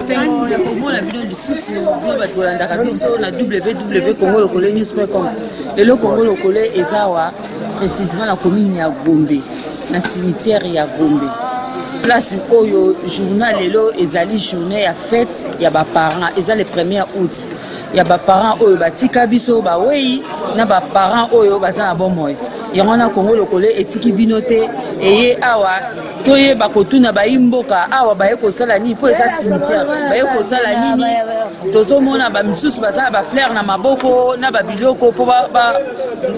Sengo ya komona bino lisusu bino bato bolandaka biso na www congo lokole news com. Lelo Congo lokole eza awa précisément na commune ya Gombe, na cimetière ya Gombe, place oyo journal lelo ezali journée ya fête ya baparents. Eza le 1er août ya baparents oyo batika biso bawei na baparents oyo baza na bomoi. Yango wana Congo lokole etiki bino te, eye awa toyeba kotuna bayi mboka awa baye kosala nini, mpo eza cimetière, baye kosala nini. Tozomona bamisusu baza na bafleur na maboko na babiloko mpo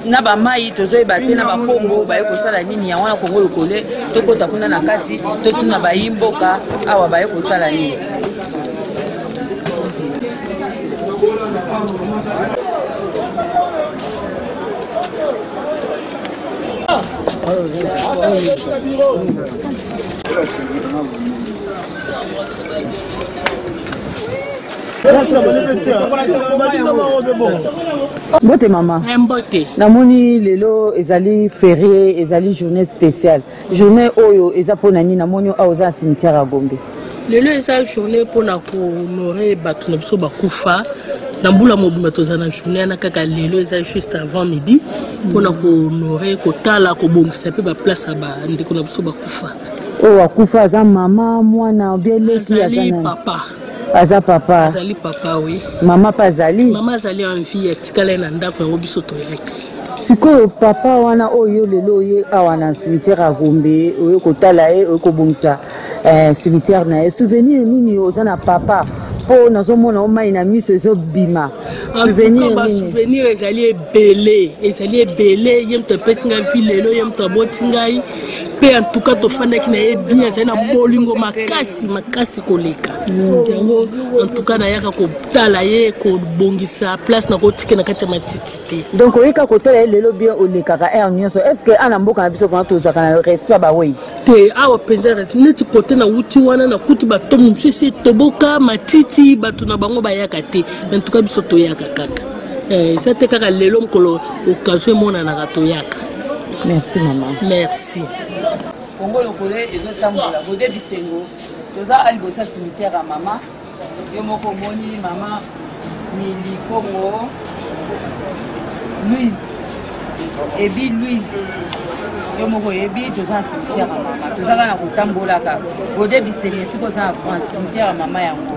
na bamai, tozoyeba te na bakongo baye kosala nini. Yango wana Kongo lokole tokɔta kuna na kati, totuna bayi mboka awa baye kosala nini. Mbote mama. Mbote. Namoni lelo ezali férié, ezali journée spéciale. Journée oyo eza mpona nini? Namoni awa oza na cimetière ya Gombe. Lelo eza journée mpona kohonorer bato na biso bakufa na mbula mobimba. Toza na journée wana kaka lelo, eza juste avant midi, mpona kohonorer, kotala, kobongisa mpe baplace ya bandeko na biso bakufa. Oyo akufa aza mama, mwana, bien leki? Aza Azali nani? Papa. Aza papa? Azali papa, oui. Mama mpe azali? Mama azali en vie, atikala ye na ndako, yango biso toyaki. Sikoyo papa wana oyo lelo oye awa na cimetière ya Gombe, oye kotala ye, oye kobongisa cimetière na ye, souvenir nini oza na papa? Mpo nazomona o mai na miso ezobima. Souvenir nini? Basouvenir ezali ebele, ezali ebele. Ye moto apesi ngai vie lelo, ye moto aboti ngai mpe. En tout cas tofandaki na ye bien, azali na bolingo makasi makasi koleka. Yango en tout cas nayaka kotala ye, kobongisa place na kotika na kati ya matiti te. Donc oyeka kotala ye lelo, bien olekaka heure nyonso. Est ce que ana mboka na biso vraiment tozalaka na respect ya bawei? Te, awa mpenza neti kote nauti wana, nakuti bato mosusu esi etoboka matiti, bato na bango bayaka te. En tout cas biso toyaka kaka. Eza te kaka lelo, mokolo occasion emonanaka toyaka. Merci mama. Merci. Kongo lokole ezotambola. Gode Bisengo, toza a liboso ya cimetière ya mama. Yo moko omoni mama Milikongo Louise, ebi Louise, yo moko oyebi toza na cimetière ya mama. Toza kaka na kotambolaka. Gode Bisengo, esika oza na France, cimetière ya mama yango.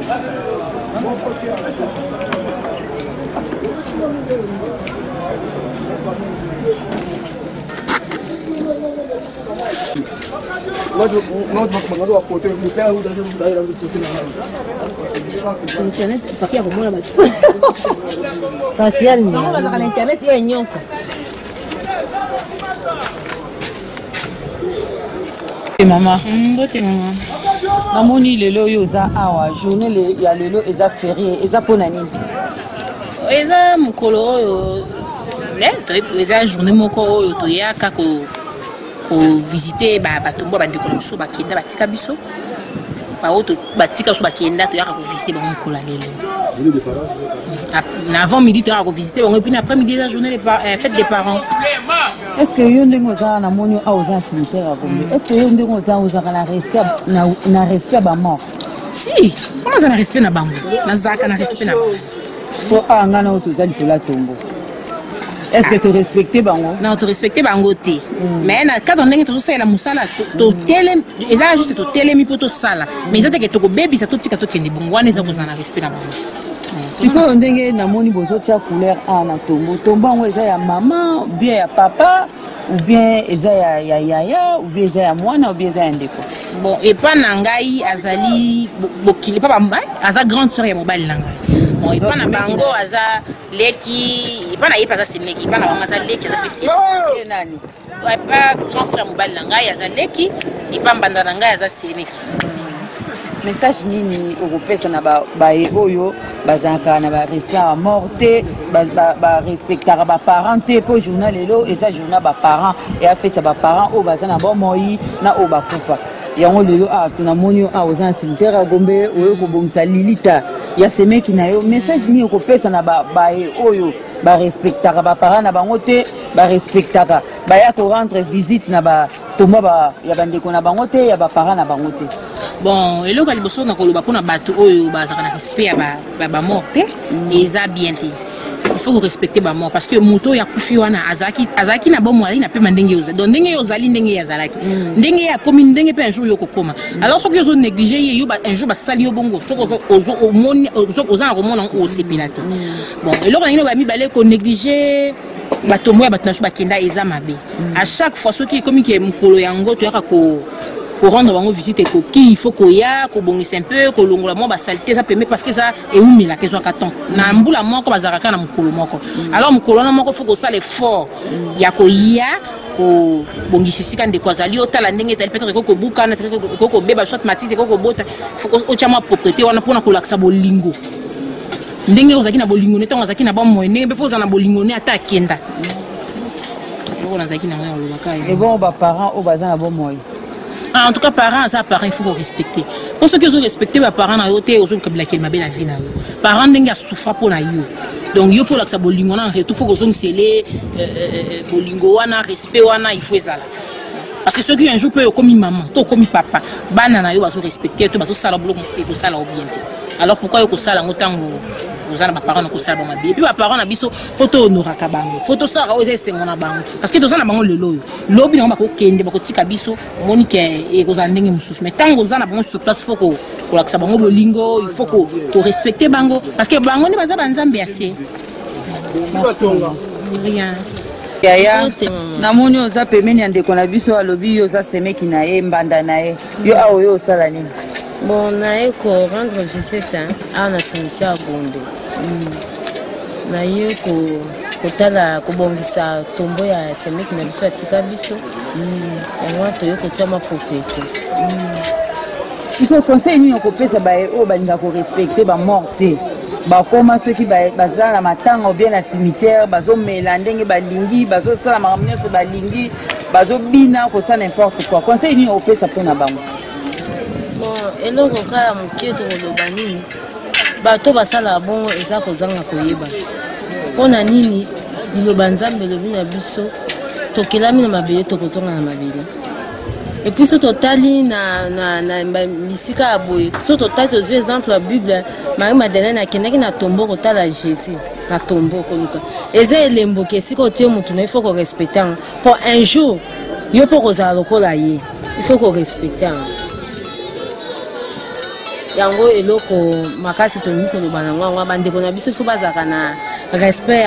Internet paki ya komona bato Facial. Bango bazalaka na internet ye nyonso. Mama. Mbote mama. Namoni lelo oyo oza awa, journée ya lelo eza férié, eza mpona nini? Eza mokolo oyo eza journée moko oyo toyaka kovisiter batombo ya bandeko na biso bakenda batika biso, baoyo batika biso bakenda. Toyaka kovisiter bango mokolo ya lelo na avant midi, toyaka kovisiter bango, et puis na après midi eza journée de fête des parents. Est ce que yo ndenge oza, namoni awa oza na cimetière ya Gombe, est ce que yo ndenge oza ozalaka na respect ya bamort? Si, fo naza na respect na bango, nazalaka na respect na bango. Po awa ngai na oyo toza likolo ya tombo, est ce que torespecte bango? Non, torespecte bango te, mais na cadre ndenge tozosalela mosala, totelemi, eza juste totelemi mpo tosala, mais eza teke tokobebisa, totika, tokende bongo. Wana eza kozala na respect na bango. Sikoyo ndenge namoni bozotia couleur a na tombo, tombo yango eza ya mama, bien ya papa, ou bien eza ya yaya, ou bien eza ya mwana, ou bien eza ya ndeko? Bon, epa na ngai azali bokili pa, aza grande sœur ya mobali na ngai. Bon, epa na bango aza leki, epa na ye mpe aza semeki, epa na bango aza leki, aza mpe semeki. Ye nani? Epa grand frère mobali na ngai aza leki, epa mbanda na ngai aza semeki. Message nini okopesa na baye oyo bazalaka na barespect ya mort te, barespectaka baparent te? Mpo journal lelo eza journal baparent, eya fete ya baparent oyo baza na bomoi na oyo bakufa. Yango lelo awa tunamoni yo awa oza na cimetière ya Gombe, oyo kobongisa lilita ya semeki na yo. Message nini okopesa na baye oyo barespectaka baparent na bango te, barespectaka baya korendre visite na batomba ya bandeko na bango te, ya baparent na bango te? Bon, eloko ya liboso na koloba mpona bato oyo bazalaka na respect ya bamort te, eza bien te. Il faut korespecte bamort, parce que moto oyo akufi wana azalaki na bomoi, azalaki na pema ndenge yo ozali. Donc ndenge yo ozali, ndenge ye azalaki, ndenge ye akomi, ndenge mpe un jour yo okokoma. Alors soki ozo néglige ye, yo un jour basali yo bongo, soki oza na komona yango, osepela te. Bon, eloko na ngai ba mibale, konéglige batombo ya bato na biso bakenda eza mabe. À chaque fois soki ekomi ke mokolo yango toyaka ko korendre bango visite, ekoki, il faut koya kobongisa un peu, kolongola mwa basaleté eza pembe, parce que eza ewumelaka, ezwaka temps. Na mbula moko bazalaka kaka na mokolo moko. Alors mokolo wana moko, faut kosala effort ya koya kobongisa esika ndeko azali, otala ndenge ezali. Peut-être ekoki kobukana, ekoki kobeba, soit matiti ekoki kobota. Faut otya mwa propreté wana mpona kolakisa bolingo. Ndenge ozalaki na bolingo ne ntango azalaki na bomoi, ndenge mpe faut ozala na bolingo ne ata akenda. Eloko nazalaki nango ya kolobaka yango. Ebongo baparent oyo baza na bomoi? Ah, en tout cas, parent aza parent, il faut korespecte. Mpo soki ozorespecte baparent na yo te, ozokabila mabe na vie na yo. Parent ndenge asouffra mpo na yo, donc yo faut olakisa bolingo na en retour, faut kozongisele bolingo wana, respect wana il faut ezala. Parce que soki un jour mpe okomi mama to okomi papa, bana na yo bazorespecte to bazosala biloko ekosala yo bien te. Alors pourquoi yo kosala yango ntango oza na baparent na kosala bango mabe? Et puis baparent na biso, faut tohonoraka bango, faut tosalaka oyo eza esengo na bango, parce que toza na bango lelo oyo, lobi nango bakokende, bakotika biso. Omoni ke ekozala ndenge mosusu. Mais ntango oza na bango sur place, faut kolakisa bango bolingo, il faut korespecte bango, parce que bango nde baza banzambe ya se. Rien. Yaya, namoni oza pembeni ya ndeko na biso, alobi yo oza semeki na ye, mbanda na ye. Yo awa oyo osala nini? Bon, naye ko rendre visite, hein, awa na cimetière ya Gombe. Naye kotala, kobongisa tombo ya semeki na biso atika biso. Yango wana toye kotia mwa propriété. Sikoyo conseil nini okopesa baye oyo balingaka korespecte bamort te, bakoma soki baza na matanga ou bien na cimetière, bazomela ndenge balingi, bazosala makambo nyonso balingi, bazobina, kosala n'importe quoi? Conseil nini okopesa mpona bango? Bon, eloko kaka ya moke tokoloba nini, bato basalaka bongo eza kozanga koyeba. Mpo na nini? Liloba Nzambe elobi na biso, tokelami na mabele, tokozonga na mabele. Et puis so totali na bisika ya boye, so totali, tozwi exemple ya Bible, Marie Madeleine akendaki na tombo kotala Jésus na tombo, koluka. Eza elembo ke esika otie motu na, il faut korespecte yango, mpo un jour yo mpo kozala lokola ye. Il faut korespecte yango. Yango eloko makasi tolingi koloba nango yango, bandeko na biso, il faut bazalaka na respect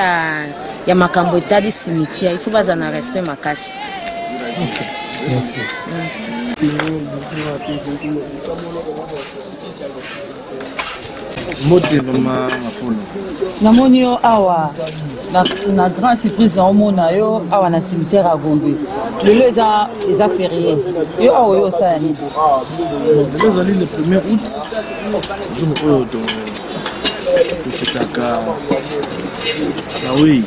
ya makambo etali cimetière. Il faut bazala na respect makasi. Merci. Mbote, mama Mafolo. Namoni yo awa na grande surprise, naomona yo awa na cimetière ya Gombe. Lelo eza férié. Yo awa oyo osala nini? Lelo ezali le 1er août, jour oyo tofetaka bawei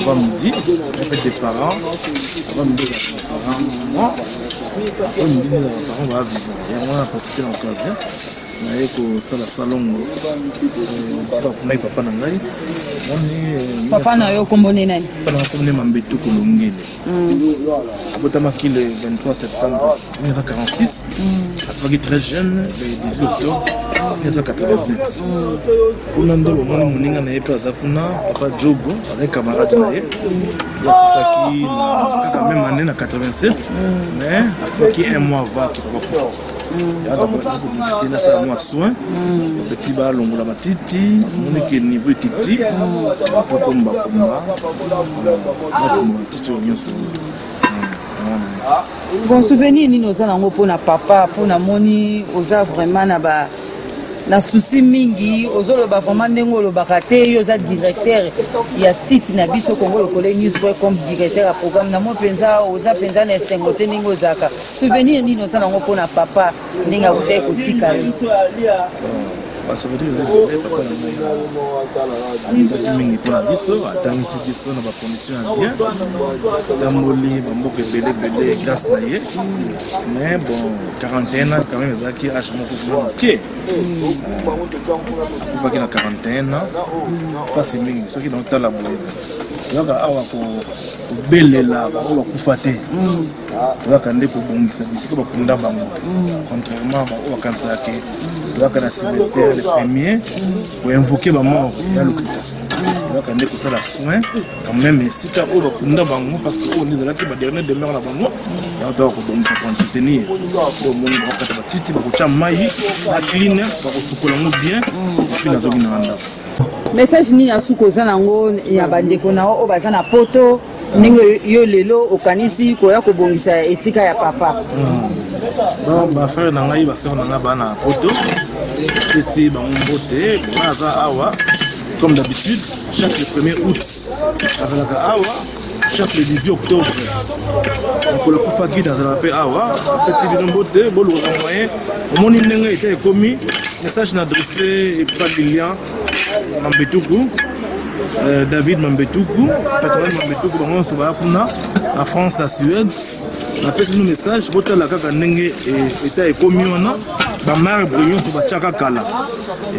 avant midi, la fête des parents. Avant midi ezalaka baparent moi, avant midi nde ezalaka parent baa vivant. Yango wana profite na occasion, naye kosala salongo bisika baponaki papa na ngai. Moni. Papa na yo kombo nde nani? Papa na ngai kombo nde Mambetu Kolongele. Abotamaki le 23 septembre 1946, akufaki très jeune le 18 octobre 1987. Kuna nde bomoni moninga na ye mpe aza kuna, papa Jogo, azali camarade na ye. Ye akufaki na kaka même année na 87, mais akufaki un mois avant ke papa kufa. Ya koprofite, nasala mwa soin beti, balongola matiti. Omoni ke niveau ekiti, tokombakomba, nakomba matiti oyo nyonso. Bon, souvenir nini oza nango mpona papa? Mpo namoni oza vraiment na ba Na souci mingi, ozoloba vraiment ndenge olobaka te. Yo oza directeur ya site na biso Congo Lokole News comme directeur ya programme. Na moi mpenza oza mpenza na esengo te ndenge ozalaka. Souvenir nini oza nango mpona papa ndenge akutaki kotika yo? Basouvenir eza ebele. Papa na ngai alingaki mingi mpona biso, atangisi biso na bacondition ya bien, tamboli bamboka ebele ebele grâce na ye. Mais bon, 41 ans quand même ezalaki age moko vraiment moke. Akufaki na 41 ans, mpasi mingi. Soki naotala boye, toyaka awa kobelela bango bakufa te, toyaka nde kobongisa bisika bakunda bango, contrairement baoyo bakanisaka ke toyaka na cimetière le premier koinvoke bamort ya lokuta. Toyaka nde kosala soin quand même esika oyo bakunda bango, parce que oyo nde ezalaki badernier demeure na bango. Yango toyaka kobongisa, koentretenir. Nde omoni bakokata batiti, bakotya mai na clean, bakosukola yango bien, et puis nazoki na ndako. Message nini ya suka oza nango ya bandeko na yo oyo baza na Poto, ndenge yo lelo okanisi koya kobongisa esika ya papa? Bon, bafrère na ngai, basœur na ngai baa na Poto, epesi bango mbote. Nga aza awa comme d'habitude, chaque le 1er août azalaka awa, chaque le 18 octobre, mokolo akufaki, nazalaka mpe awa. Apesi bino mbote, bolukaka moyen. Omoni ndenge ete ekomi message na adressé epa Lilian Mambetuku, David Mambetuku, Patronel Mambetuku, bango nyonso baya kuna na France, na Suède. Napesi bino message, botala kaka ndenge eta ekomi wana. Bamarbre nyonso batiaka kala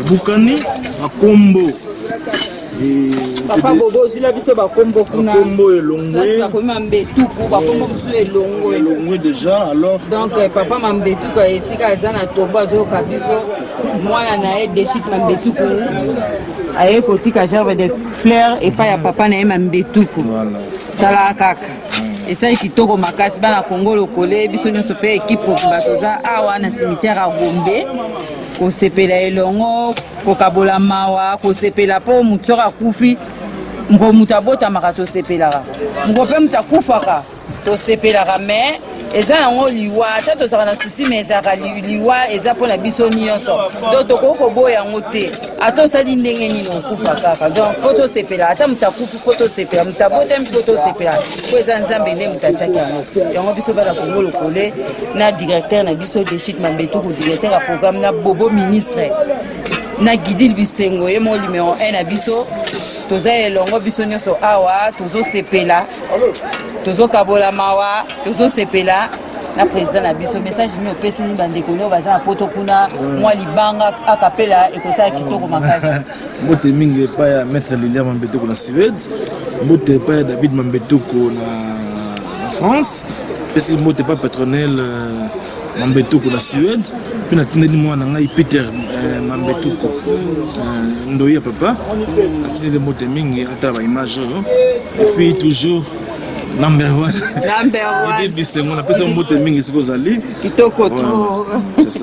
ebukani, bakombo. Papa Bobo, ozwila biso bakombo kuna. Bakombo elongwe. Bakomi Mambetuku, bakombo mosusu elongwe. Elongwe déjà alors. Donc papa Mambetuku, esika aza na Togo, azoyoka biso. Mwana na ye Deshit Mambetuku aye kotika gerbe de fleur epai ya papa na ye Mambetuku. Tala kaka, esali kitoko makasi. Bana Kongo Lokole, biso nyonso mpe équipe mobimba, toza awa na cimetière ya Gombe kosepela elongo, kokabola mawa, kosepela mpo motu soki akufi, moko moto abotamaka tosepelaka, moko mpe moto akufaka tosepelaka. Mais eza yango liwa, ata tozalaka na souci, mais ezalaka liwa, eza mpona biso nyonso. Donc tokoki koboya yango te. Ata osali ndenge nini, okufa kaka. Donc faut tosepela. Ata moto akufi, faut tosepela. Moto abotami, faut tosepela, po eza Nzambe nde moto atiaki yango. Yango biso bana Kongo Lokole na directeur na biso Deshit Mambetuku, directeur ya programme, na Bobo ministre, na Gidil Bisengo ye moko numéro 1 na biso, toza elongo biso nyonso awa, tozosepela, tozokabola mawa, tozosepela na président na biso. Message nini opesi nini bandeko nio baza na Poto kuna? Mwa libanga akapela ekosala kitoko makasi. Mbote mingi epai ya maître Lilian Mambetuku na Suède, mbote epai ya David Mambetuku na France, pesi mbote epai Patronel Mambetuku na Suède, mpe natindeli mwana na ngai Peter Mambetuku, ndoi ya papa, atindeli mbote mingi, atala baimage oyo. Et puis toujours number one. Number one. Didi Bisengo, napesi yo mbote mingi esika ozali. Kitoko trop.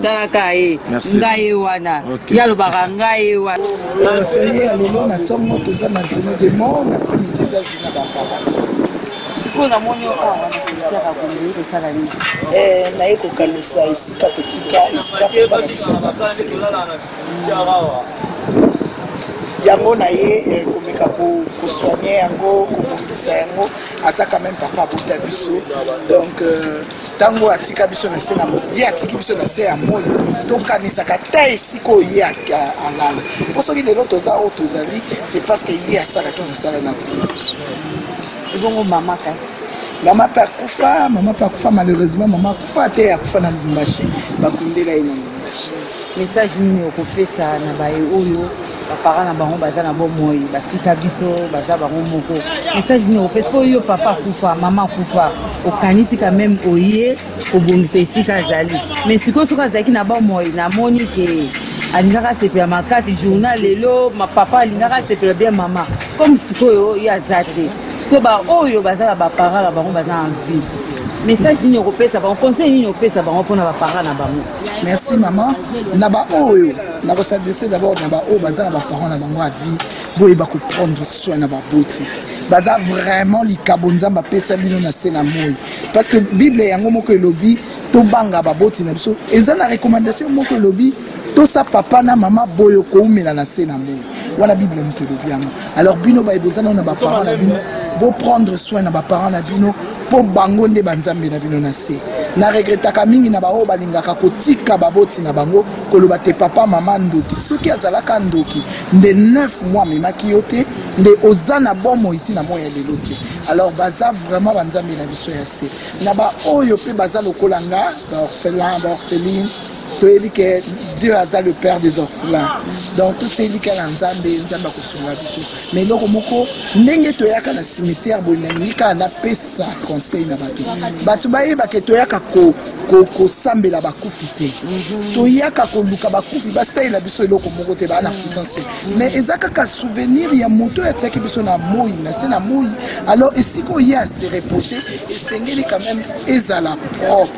Talaka ye. Merci. Ngai ye wana. Ok. Ye alobaka ngai ye wana. Férié ya lelo na ntongo, toza na journée de mort, na après-midi eza journée ya baparent. Sikoyo namoni yo awa na cimetière ya Gombe, kosala nini? Naye kokanisa esika totika, esika papa na biso aza koselebisa yango na ye, komeka kosoigne yango, kobongisa yango. Aza quand même papa abota biso, donc ntango atika biso na se na ye, atiki biso na se ya moi, tokanisaka ta esika oyo ye alala, mpo soki lelo toza oyo tozali, c'est parce que ye asalaki mosala na vie na biso. Ebongo mama kasi? Mama mpe akufa, mama mpe akufa malheureusement. Mama akufa te, akufa na Lubumbashi, bakundela ye na Lubumbashi. Message nini okopesa na baye oyo baparent na bango baza na bomoi, batika biso, baza bango moko? Message nini okopesa mpo yo papa akufa, mama akufa, okanisi quand même oye kobongisa esika azali? Mais sikoyo soki azalaki na bomoi, namoni ke alingaka asepela makasi journal lelo, papa alingaka asepela bien, mama. Comme sikoyo ye aza te, sikoyo baoyo baza na baparent na bango baza na vie, message nini okopesa bango, conseil nini okopesa bango mpona baparent na bango? Merci maman. Na ba oyo, na ko s'adresser d'abord na ba oyo baza na ba parents na bango à vie, boyeba ko prendre soin na baboti. Baza vraiment likabo Nzambe apesa bino na se na moi. Parce que Bible yango moko elobi tobanga baboti na biso. Eza na recommandation moko elobi tosa papa na mama boyo koumela na se na moi. Wana Bible moto elobi yango. Alors bino baye boza nano na ba parents na bino, bo prendre soin na ba parents na bino mpo bango nde banzambe na bino na se. Na regretaka mingi na baoyo balingaka kotika baboti na bango, koloba te papa mama ndoki. Soki azalaka ndoki nde 9 mois amemaki yo te, nde oza na bomoi ti na moi ya lelo te. Alors baza vraiment banzambe na biso ya se. Na baoyo mpe baza lokola nga, baorphelin, baorpheline, toyebi ke Dieu aza le père des orphelins. Donc toyebi ke na Nzambe, Nzambe akosunga biso. Mais eloko moko ndenge toyaka na cimetière boye, nalingi kaka napesa conseil na bato, bato bayeba ke toyaka kosambela bakufi te, toyaka koluka bakufi basalela biso eloko moko te, baa na puissance te, mais eza kaka souvenir ya moto oyo atiaki biso na moi, na se na moi. Alors esika oyo ye ase repose, esengeli quand même ezala propre.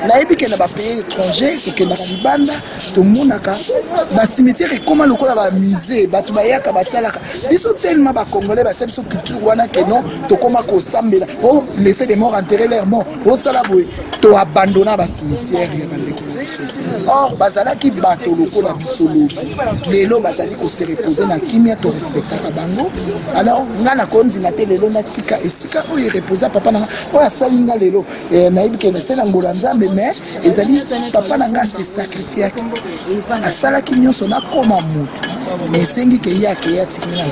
Nayebi ke na bapays étranger, tokendaka libanda, tomonaka bacimetière ekóma lokola bamusée, bato bayaka batalaka. Biso tellement bacongolais batia biso culture wana ke non, tokóma kosambela o laisser des morts enterrer leur mort, osala boye, toabandona bacimetière ya bandeko na biso. Or bazalaki bato lokola biso lobi, lelo bazali kose reposer na kimia, torespectaka bango. Alors nga nakondima te lelo natika esika oyo ereposa papa na nga oyo asali nga lelo. Nayebi ke nase na ngolo ya Nzambe, mais ezali papa na nga ase sacrifiaki, asalaki nyonso nakoma motu, mais esengi ke ye akeye atiki nga na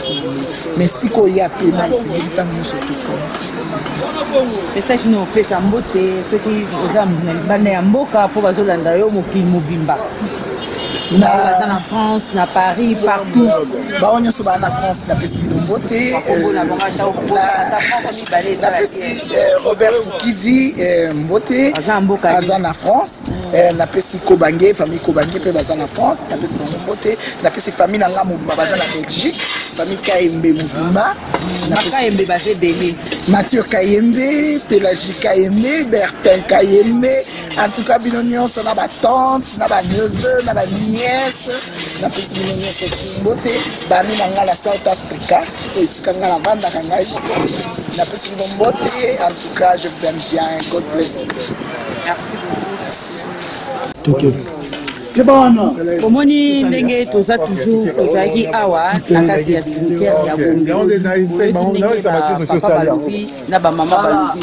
mais sikoyo ye apema, esengeli ntango nyonso tokanisa. Pesaki na opesa mbote soki oza na libanda ya mboka, mpo bazolanda yo mokili mobimba, baza na France, na Paris, partout. Bango nyonso baa na France, napesi bino mbote. Napesi Robert Fukidi mbote, aza na France. Napesi Kobange, famille Kobange mpe baza na France, napesi bango mbote. Napesi famille na nga mobimba baza na Belgique, famille Kayembe mobimba. Bakayembe baza ebele. Mathieu Kayembe, Pélagie Kayembe, Bertin Kayembe, en tout cas bino nyonso na batante, na baneveu, na banièce, napesi bino nyonso mbote. Bami na nga na South Africa, esika nga navandaka ngai, napesi bino mbote. En tout cas je vous aime bien, God bless you. Merci beaucoup. Omoni ndenge toza toujours, tozalaki awa na kati ya cimetière ya Gombe. Ndenge bapapa balobi na bamama balobi,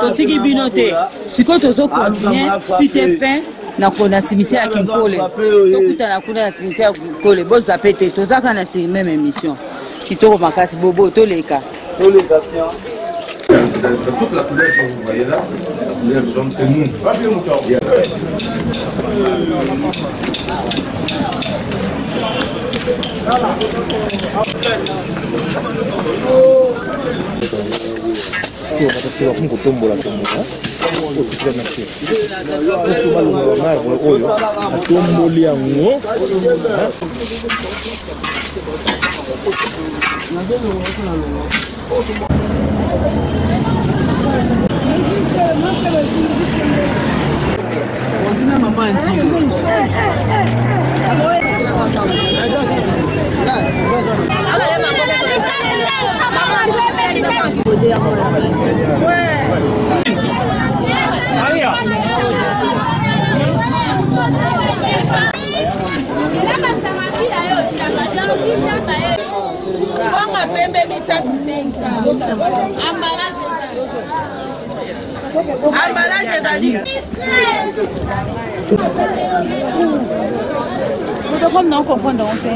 totiki bino te. Sikoyo tozocontinue suite fin na cimetière ya Kinkole. Tokutana kuna na cimetière ya Kinkole, bozape te, toza kaka na même émission kitoko makasi. Bobo, toleka. Toute la couleur que vous voyez là, la couleur jaune, c'est nous. Bakomi kotombola tombola otikila na se, balongola marbre oyo atomboli yango. Bonga pembe misato, emballage, emballage ezali. Protocole na comprendre yango te.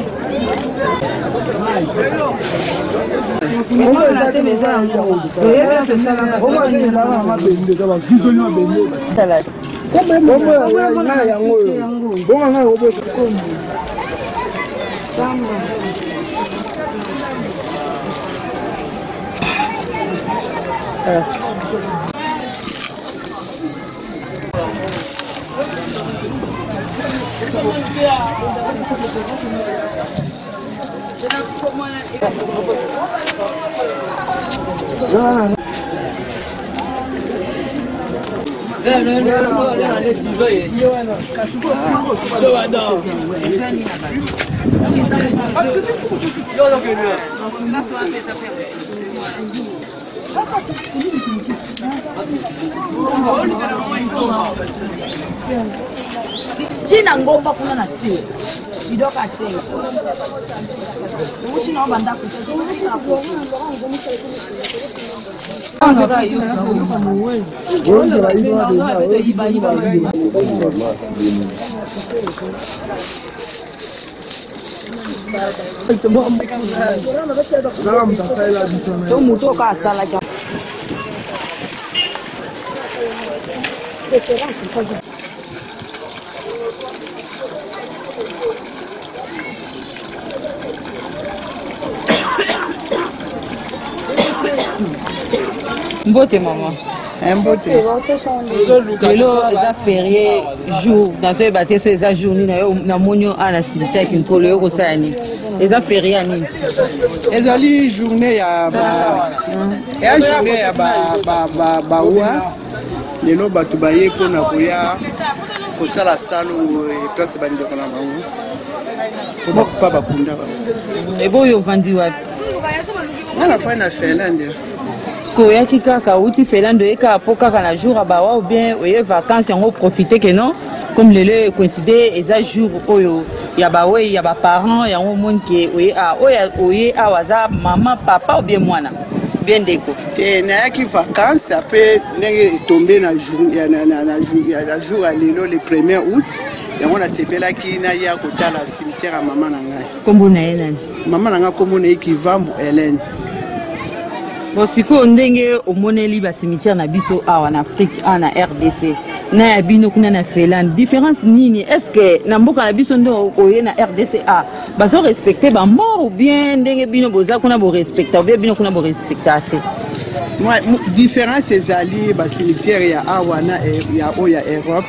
Tina ngomba kuna na se bidoka se uti na bandako. To moto oka asalaki. Mbote mama. Mbote. Lelo eza ferie jour, nazoyeba te so eza jour nini. Yo namoni yo awa na cimetière Kinkolo, yo kosala nini? Eza ferie ya nini? Ezali journée ya ba eya journée ya bawa. Lelo bato baye mpona koya kosala salongo place bandeko na bango po pa bakunda bango. Eboyo ovandi wapi? Nga nafai na Finlande. Koyaki kaka outi Finlande, oye kaka mpo kaka na jour ya bawa, ou bien oye vacance yango profite ke non, comme lelo ecoïncide eza jour oyo ya bawei ya baparent yango, omoni ke oye oyo oye awa aza mama, papa ou bien mwana, bien ndeko? Te, nayaki vacance ape ndenge etombe na jour ya, na, na, na, jour, ya, na jour ya lelo, le 1er août yango nasepelaki naya kotala cimetière ya mama na ngai. Nkombo na ye nani? Mama na ngai nkombo na ye Kivambu Hélène. Bon, sikoyo ndenge omoneli bacimetière na biso awa na Afrique, awa na RDC, na ya bino kuna na Finlande, différence nini? Est ce que na mboka na biso nde oye na RDC a bazorespecte bamort, ou bien ndenge bino boza kuna borespecta, ou bien bino kuna borespecta te? Différence ezali bacimetière ya awa na ya oyo ya Europe.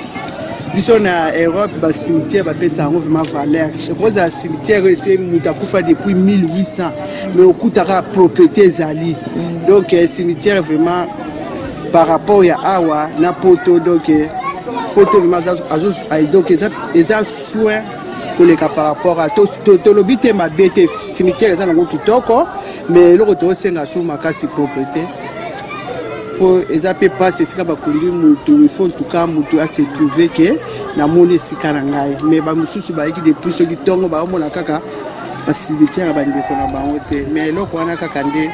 Biso na Europe, bacimetière bapesa yango vraiment valeur. Ekozala cimetière oyo ese moto akufa depuis 1800, mais okutaka propriété ezali. Donc cimetière vraiment par rapport ya awa na poto, donc poto vraiment donc eza soin koleka par rapport à tolobi te mabe te, cimetière eza nango kitoko, mais eloko tozosenga su makasi, propriété, po eza mpe mpasi esika bakundi mutu. Il faut en tout cas mutu ase trouve ke namoni esika na ngai, mais bamosusu bayaki depuis soki ntongo, baomona kaka bacimetière ya bandeko na bango te. Mais eloko wana kaka nde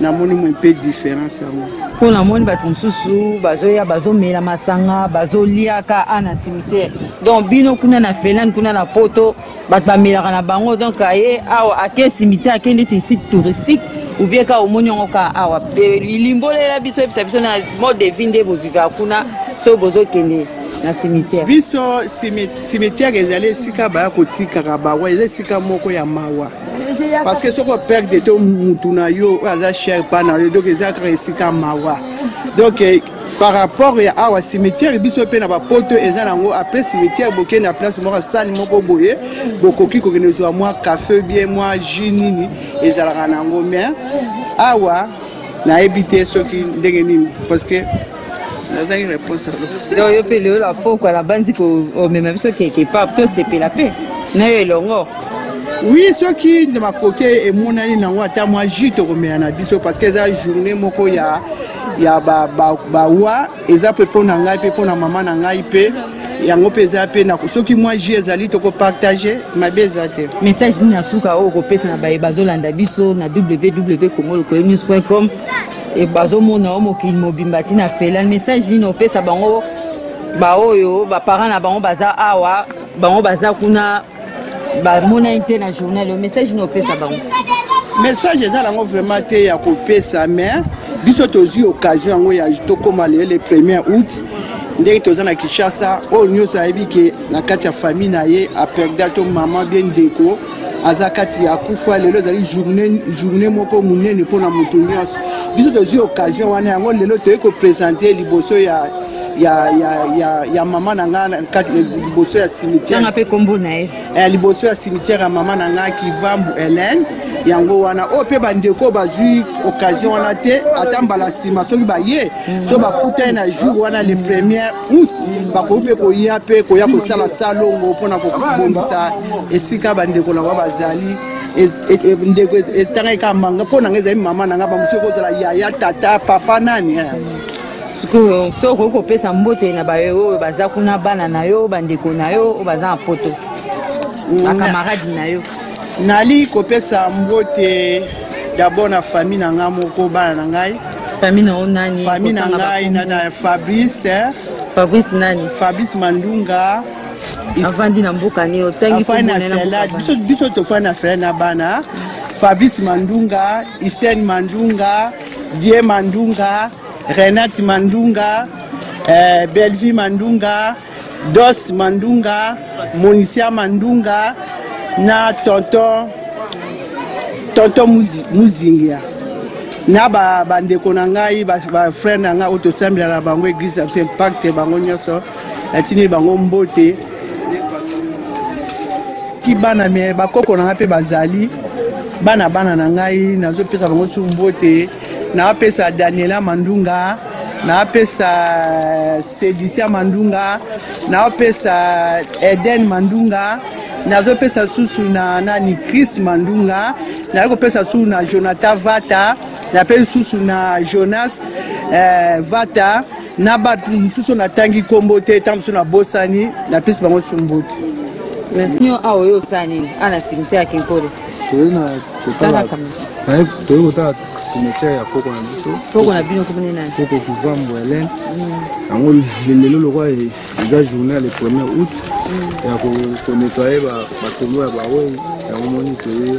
namoni mwa mpe différence yango. Mpo namoni bato mosusu bazoya, bazomela masanga, bazoliaka a na cimetière. Donc bino kuna na Finlande, kuna na poto, bato bamelaka na bango? Donc aye awa, ake cimetière, ake ndeti site touristique, ou bien kaka omoni yango kaka awa? Limbolela biso, yebisa biso na mode de vie nde bovivaka kuna soki bozokende na cimetière. Biso cimetière ezali esika baya kotikaka bawa, eza esika moko ya mawa, parce que soki operdre to mutu na yo oyo aza cher pa na yo, donc eza kaka esika mawa. Donc par rapport ya awa, cimetière biso mpe na bapoto eza nango, après cimetière bokende na place moko, sale moko boye, bokoki kokende zwa mwa café, bien mwa jus nini, ezalaka nango. Mais awa nayebi te soki ndenge nini, parce que nazangi réponse. Donc yo mpe lelo na pokwa na bandi komema biso quelque part, tosepela mpe na yo elongo. Oui, soki makoki emonani nango, ata mwa jus tokomela na biso, parce que eza journée moko ya bawa ba, eza mpe mpo na ngai mpe mpo na mama na ngai mpe yango mpe eza mpe soki mwa jus ezali, tokopartage, mabe eza te. Message nini ya suka oyo okopesa na baye bazolanda biso na www congolokoyenews.com e bazomona o mokili mobimba ntina Finlande? Message nini opesa bango, baoyo baparent na bango baza awa, bango baza kuna, bamonani te na journal oyo? Message nini opesa bango? Message eza nango vraiment te ya kopesa, mais biso tozwi occasion yango ya tokóma lelo le 1er août, ndenge toza na Kinshasa. Oyo nyonso ayebi ke na kati ya famille na ye aperda to mama bien ndeko aza kati ya kufa, lelo ezali journée moko monene mpona moto nyonso. Biso tozwi occasion wana yango lelo toyei koprésente liboso ya mama na ngai, liboso ya cimetière. Mpe kombo na ye? Liboso ya cimetière ya mama na ngai Kivambu Hélène. Yango wana oyo mpe bandeko bazwi occasion wana te, ata mbala nsima soki baye, so bakutani na jour wana le 1er août, bakoki mpe koya mpe koya kosala salongo mpona kobongisa esika bandeko na bango bazali. Ndeko etangaki kaka manga mpo na ngai ezali mama na ngai, bamosusu ekozala yaya, tata, papa, nani. Sikoyo soki okoki kopesa mbote na baye oyo baza kuna, bana na yo, bandeko na yo oyo baza na poto, bakamarade na yo. Nali kopesa mbote d'abord na famille na ngai moko, bana na ngai. Famille na yo nani? Famille na ngai na Fabrice. Fabrice nani? Fabrice Mandunga. Avandi na mboka nini? Otangi Afandi na Finlande. Biso biso tofandi na Finlande na bana. Fabrice Mandunga, Isen Mandunga, Die Mandunga, Renate Mandunga, Bellevue Mandunga, Dos Mandunga, Monicia Mandunga na tonton Muzingia na bandeko na ngai, bafrère na ngai oyo tosambela na bango église na biso Impact, bango nyonso natindi bango mbote. Ki bana me bakoko na ngai mpe bazali bana bana na ngai, nazopesa bango su mbote. Naapesa Daniela Mandunga, naapesa Sedicia Mandunga, naapesa Eden Mandunga, nazopesa susu na nani Chris Mandunga, naye kopesa susu na Jonathan Vata, napesi susu na Jonas Vata na bato mosusu natangi nkombo te, ntango mosusu nabosani, napesi bango su mbote. Nyo awa oyo osala nini awa na cimetière ya Kinkole? Toyei na kotala, toyei kotala cimetière ya koko na biso. Koko na bino komoni nani? Koko Kivambo Hélène. Yango lelo lokola eza journée ya le 1er août ya konettoyer batombo ya bawei, yango moni toye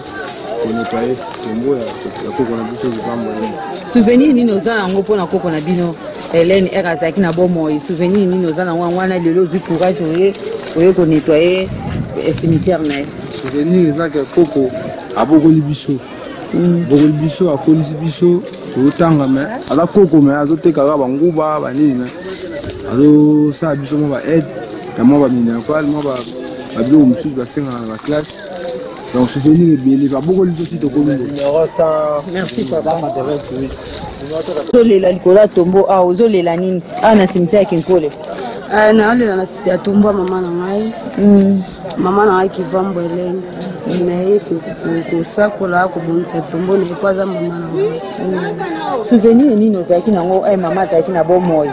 konettoyer tombo ya koko na biso Kivambo Hélène. Souvenir nini oza nango mpona koko na bino Hélène ere azalaki na bomoi? Souvenir nini oza nango yango wana lelo ozwi courage oye konettoyer cimetière na ye? Souvenir eza ke koko abokoli biso, bokoli biso, akolisi biso, tozotanga, me aza koko, me azoteka kaka banguba banini, me azosala biso mwa ba aide ya mwa baminerval, mwa babiloko mosusu basengaka na baklasse. Donc souvenir ebele, babokoli biso ti tokomi. Merci papa. Ozolela likolo ya tombo awa, ozolela nini awa na cimetière ya Kinkole? Naolela na ya tombo ya mama na ngai, mama na ngai Kivambo Helene. Naye kosakola, kobongisa tombo na ye po aza mama na ngai. Souvenir nini ozalaki nango mama azalaki na bomoi?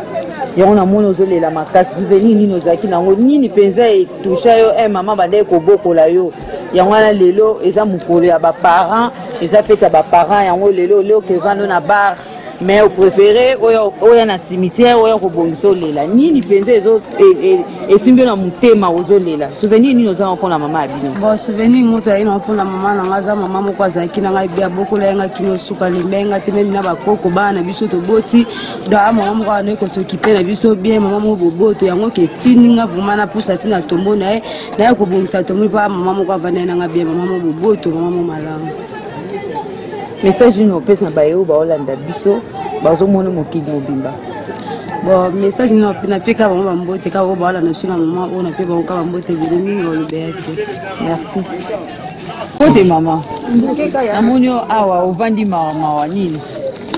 Yango namoni ozolela makasi. Souvenir nini ozalaki nango? Nini mpenza etoucha yo mama bandaki kobokola yo? Yango wana lelo eza mokolo ya baparent, eza fete ya baparent. Yango lelo oleo kevando na bar, mais opréféré oya na cimetière, oya kobongisa, olela. Nini mpenza esimbi yo na motema ozolela? Souvenir nini oza mpona mama ya bino? Bon, souvenir moto aye nango mpona mama na ngai, aza mama moko azalaki na ngai be, abokola ye ngai kino suka, alemba ye ngai te, meme na bakoko bana na biso toboti. Donc a mama moko anayi kosokipe na biso bien, mama moko boboto. Yango ke etindi nga vraiment napusa ntina tombo na ye, naye kobongisa tombo mpo mama moko avandai na ngai bien, mama moko boboto, mama moko malamu. Message nini opesa na baye oyo baolanda biso, bazomona mokili mobimba? Bon, message nini napeka bango? Bambote kaka oyo baolanda biso na mama oyo, nape bango kaka bambote ebele mingi, olobeya te. Merci. Kote mama, namoni yo awa ovandi mawa mawa, nini?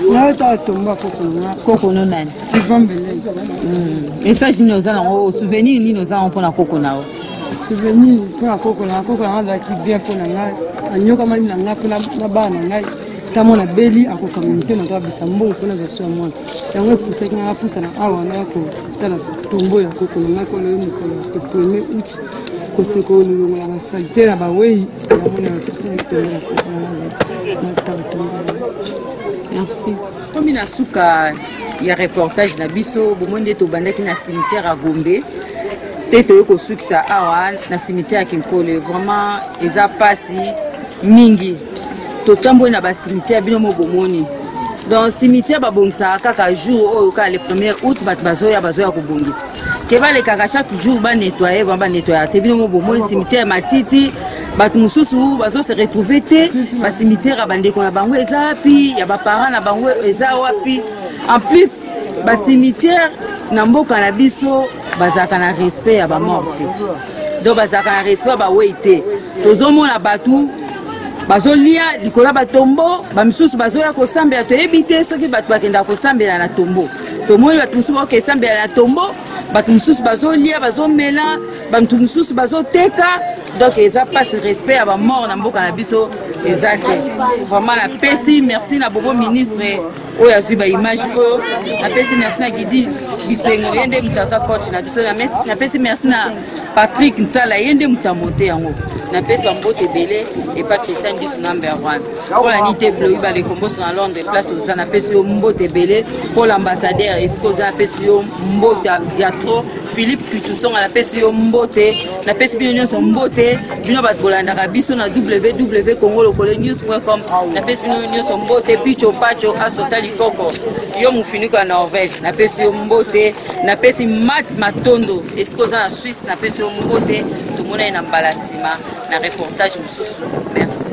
Naotala tombo ya koko na nga. Koko no nani? Ivambele. Message nini oza nango? Souvenir nini oza nango mpona koko na yo? Souvenir mpona koko na nga, koko na nga azalaki bien mpo na ngai, anyokamani na ngai mpo na bana na ngai. Ta mwana beli akokanga motema to abisa mbongo mpona azwa ya mwana. Yango epusaki ngai apusana awa naya kotala tombo ya koko na ngai kolo ye mokolo ya 1er août, kosekolongola basalite na bawei. Yango na epusaki tombo ya koko na ngai, natala tombo na ngai. Merci. Komi na suka ya reportage na biso. Bomoni nde tobandaki na cimetière ya Gombe te, toyei kosukisa awa na cimetière ya Kinkole. Vraiment eza pasi mingi. Totamboli na bacimetière, bino mo bomoni. Donc cimetière babongisaka kaka jour oyo, kaka le 1er août, bato bazoya kobongisa ke balekaka chaque jour banettoye. Vraiment banettoyaka te. Bino mo bomoni cimetière matiti, bato mosusu bazose retrouve te. Bacimetière ya bandeko na bango eza wapi? Ya baparent na bango eza wapi? En plus bacimetière na mboka na biso bazalaka na respect ya bamort te, donc bazalaka na respect ya bawei te. Tozomona bato Bazolia likolo ya batombo, bamisusu bazoya kosambela, toyebi te soki bato bakendaka kosambela na tombo. Tomoni bato mosusu baoke esambela na tombo, bato mosusu bazolia, bazomela, bato mosusu bazoteka. Donc eza mpasi, respect ya bamort na mboka na biso eza te. Vraiment napesi merci na bobo ministre oyo azwi baimage oyo, napesi merci na Gidi Bisengo, ye nde moto aza coach na biso, napesi merci na Patrick Nsala, ye nde moto amonte yango. Napesi bambote ebele epa Christian Ndisu number 1 mpo na nini te, Flori Balekomboso na Londres, place oza, napesi yo mbote ebele. Mpo l'ambassadeur esika oza, napesi yo mbote ya trop. Philippe Kutusonga, napesi yo mbote. Napesi bino nyonso mbote, bino bato bolandaka biso na www congo lokole news.com, napesi bino nyonso mbote. Picho Pacho Asota Likoko, yo mofiniko ya Norvège, napesi yo mbote. Napesi Mat Matondo esika oza na Suisse, napesi yo mbote. Tomonani na mbala nsima na reportage mosusu. Merci.